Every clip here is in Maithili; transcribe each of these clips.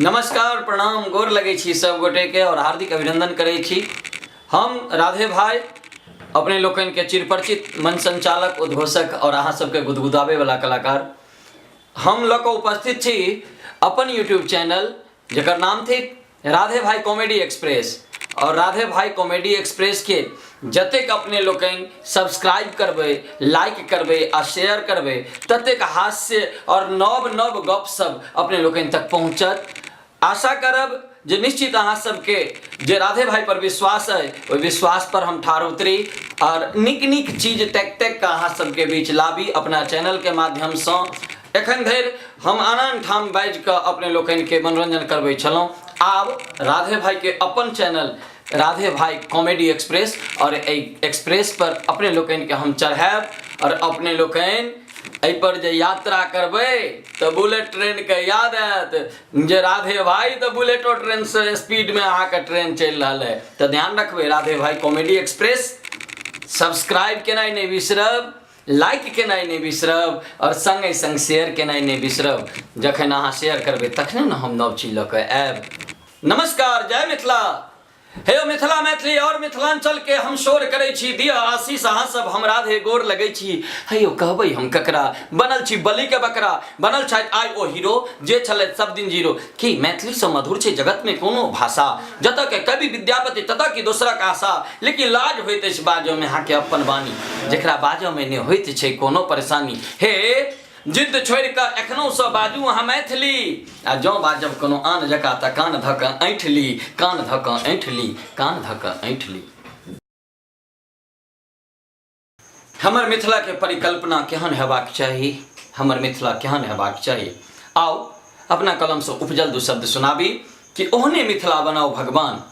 नमस्कार, प्रणाम, गोर लगै छी सब गोटे के और हार्दिक अभिनंदन करै छी। हम राधे भाई अपने लोकनि के चिरपरिचित मंच संचालक, उद्घोषक और अहाँ सबके गुदगुदाबे वाला कलाकार हम लऽ कऽ उपस्थित छी अपन यूट्यूब चैनल जकर नाम थिक राधे भाई कॉमेडी एक्सप्रेस। और राधे भाई कॉमेडी एक्सप्रेस के जतेक अपने लोकनि सब्सक्राइब करबै, लाइक करबै आ शेयर करबै, ततेक हास्य और नव नव गप सब अपने लोकनि तक पहुँचत। आशा करब जे निश्चित अहाँ सबके जे राधे भाई पर विश्वास है, ओहि विश्वास पर हम ठाढ़ उतरी और नीक नीक चीज ताकि ताकि कऽ अहाँ सबके बीच लाबी अपना चैनलके माध्यमसँ। एखन धरि हम आन आन ठाम बाजि कऽ अपने लोकनिके मनोरंजन करबै छलहुँ। आब राधे भाईके अपन चैनल राधे भाई कॉमेडी एक्सप्रेस और एहि एक्सप्रेस पर अपने लोकनिके हम चढ़ायब और अपने लोकनि एहिपर जे यात्रा करबै तऽ बुलेट ट्रेनके याद आयत जे राधे भाई तऽ बुलेटो ट्रेनसँ स्पीडमे अहाँके ट्रेन चलि रहल है। तऽ ध्यान रखबै, राधे भाई कॉमेडी एक्सप्रेस सब्सक्राइब केनाइ नहि बिसरब, लाइक केनाइ नहि बिसरब आओर सङ्गे सङ्ग शेयर केनाइ नहि बिसरब। जखन अहाँ शेयर करबै तखने ने हम नव चीज लऽ कऽ आयब। नमस्कार, जय मिथिला। हे यौ मिथिला, मैथिली और मिथिलांचल के हम शोर करै छी, दिअ आशीष अहाँ सब, हम राधे गोर लगै छी। हे यौ कहबै हम ककरा, बनल छी बलि के बकरा, बनल छथि आइ ओ हीरो जे छलथि सब दिन जीरो। की मैथिली सँ मधुर छै जगत में कोनो भाषा? जतऽ के कवि विद्यापति ततऽ की दोसरक आशा। लेकिन लाज होइत अछि बाजऽ में अहाँके अपन वाणी, जकरा बाजऽ में नहि होइत छै कोनो परेशानी। हे जिद्द छोड़ि कऽ एखनहुँ सँ बाजू अहाँ मैथिली, आ जँ बाजब कोनो आन जकाँ तऽ कान धऽ कऽ ऐंठ ली, कान धऽ कऽ ऐंठ ली, कान धऽ कऽ ऐंठ ली। हमर मिथिलाके परिकल्पना केहन हेबाक चाही? हमर मिथिला केहन हेबाक चाही? आउ अपना कलमसँ उपजल दू शब्द सुनाबी कि ओहने मिथिला बनाउ भगवान,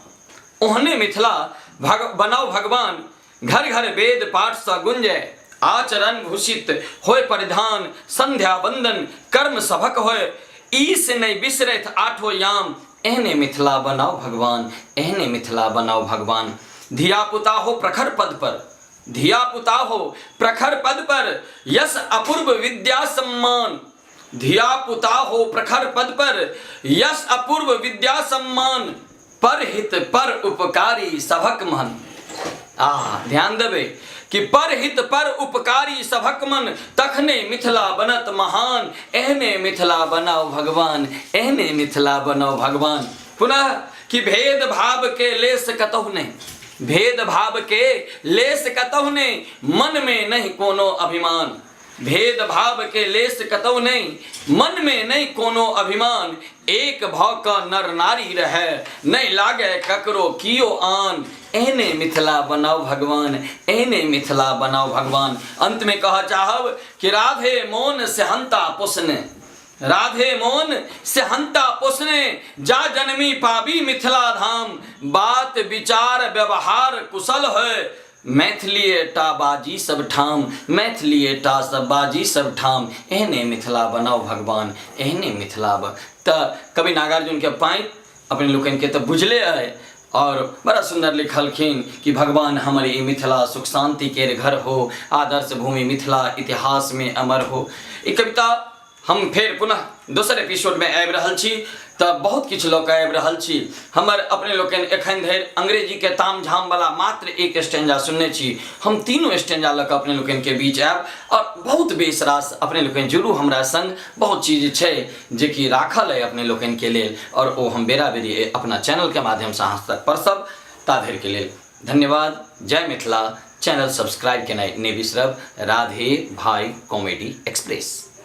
ओहने मिथिला भग बनाउ भगवान, घर घर वेद पाठसँ गुंजय, आचरण भूषित होय परिधान, संध्या वंदन कर्म सभक होय, ईश नहि बिसरथि आठो याम, एहने मिथिला बनाउ भगवान, एहने मिथिला बनाउ भगवान। धिया पुता हो प्रखर पद पर, धिया पुता हो प्रखर पद पर, यश अपूर्व विद्या सम्मान, धिया पुता हो प्रखर पद पर, यश अपूर्व विद्या सम्मान, पर हित पर उपकारी सभक मन। आ ध्यान देबै कि पर हित पर उपकारी सभक मन, तखने मिथिला बनत महान, एहने मिथिला बनाओ भगवान, एहने मिथिला बनाओ भगवान। पुनः कि भेद भाव के लेस कतहु नहि, भेद भाव के लेस कतहु नहि, मन में नहि कोनो अभिमान, भेद भाव के लेस कतहु नहि, मन में नहि कोनो अभिमान, एक भऽ कऽ नर नारी रहै, नहि लागे ककरो कियो आन, एहने मिथिला बनाओ भगवान, एहने मिथिला बनाओ भगवान। अंत में कहऽ चाहब कि राधे मोन सेहंता पोसने, राधे मोन सेहंता पोसने, जा जनमी पाबी मिथिला धाम, बात विचार व्यवहार कुशल है, मैथिलीए टा बाजी सब ठाम, मैथिलीए टा सब बाजी सब ठाम, एहने मिथिला बनाओ भगवान, एहने मिथिला ब। तऽ कवि नागार्जुनके पाँति अपने लोकनिके तऽ बुझले अइ और बड़ा सुन्दर लिखलखिन कि भगवान हमर ई मिथिला सुख शांति केर घर हो, आदर्श भूमि मिथिला इतिहास में अमर हो। ई कविता हम फेर पुनः दोसर एपिसोडमे आबि रहल छी तऽ बहुत किछु लऽ कऽ आबि रहल छी। हमर अपने लोकनि एखन धरि अंग्रेजीके ताम झामवला मात्र एक स्टेंजा सुनने छी। हम तीनू स्टेंजा लऽ कऽ अपने लोकनिके बीच आयब और बहुत बेस रास अपने लोकनि जुड़ू हमरा संग। बहुत चीज छै जेकि राखल अइ अपने लोकनिके लेल और ओ हम बेरा बेरी अपना चैनलके माध्यमसँ अहाँ तक परसब। ता धरिके लेल धन्यवाद, जय मिथिला। चैनल सब्सक्राइब केनाइ नहि बिसरब। राधे भाई कॉमेडी एक्सप्रेस।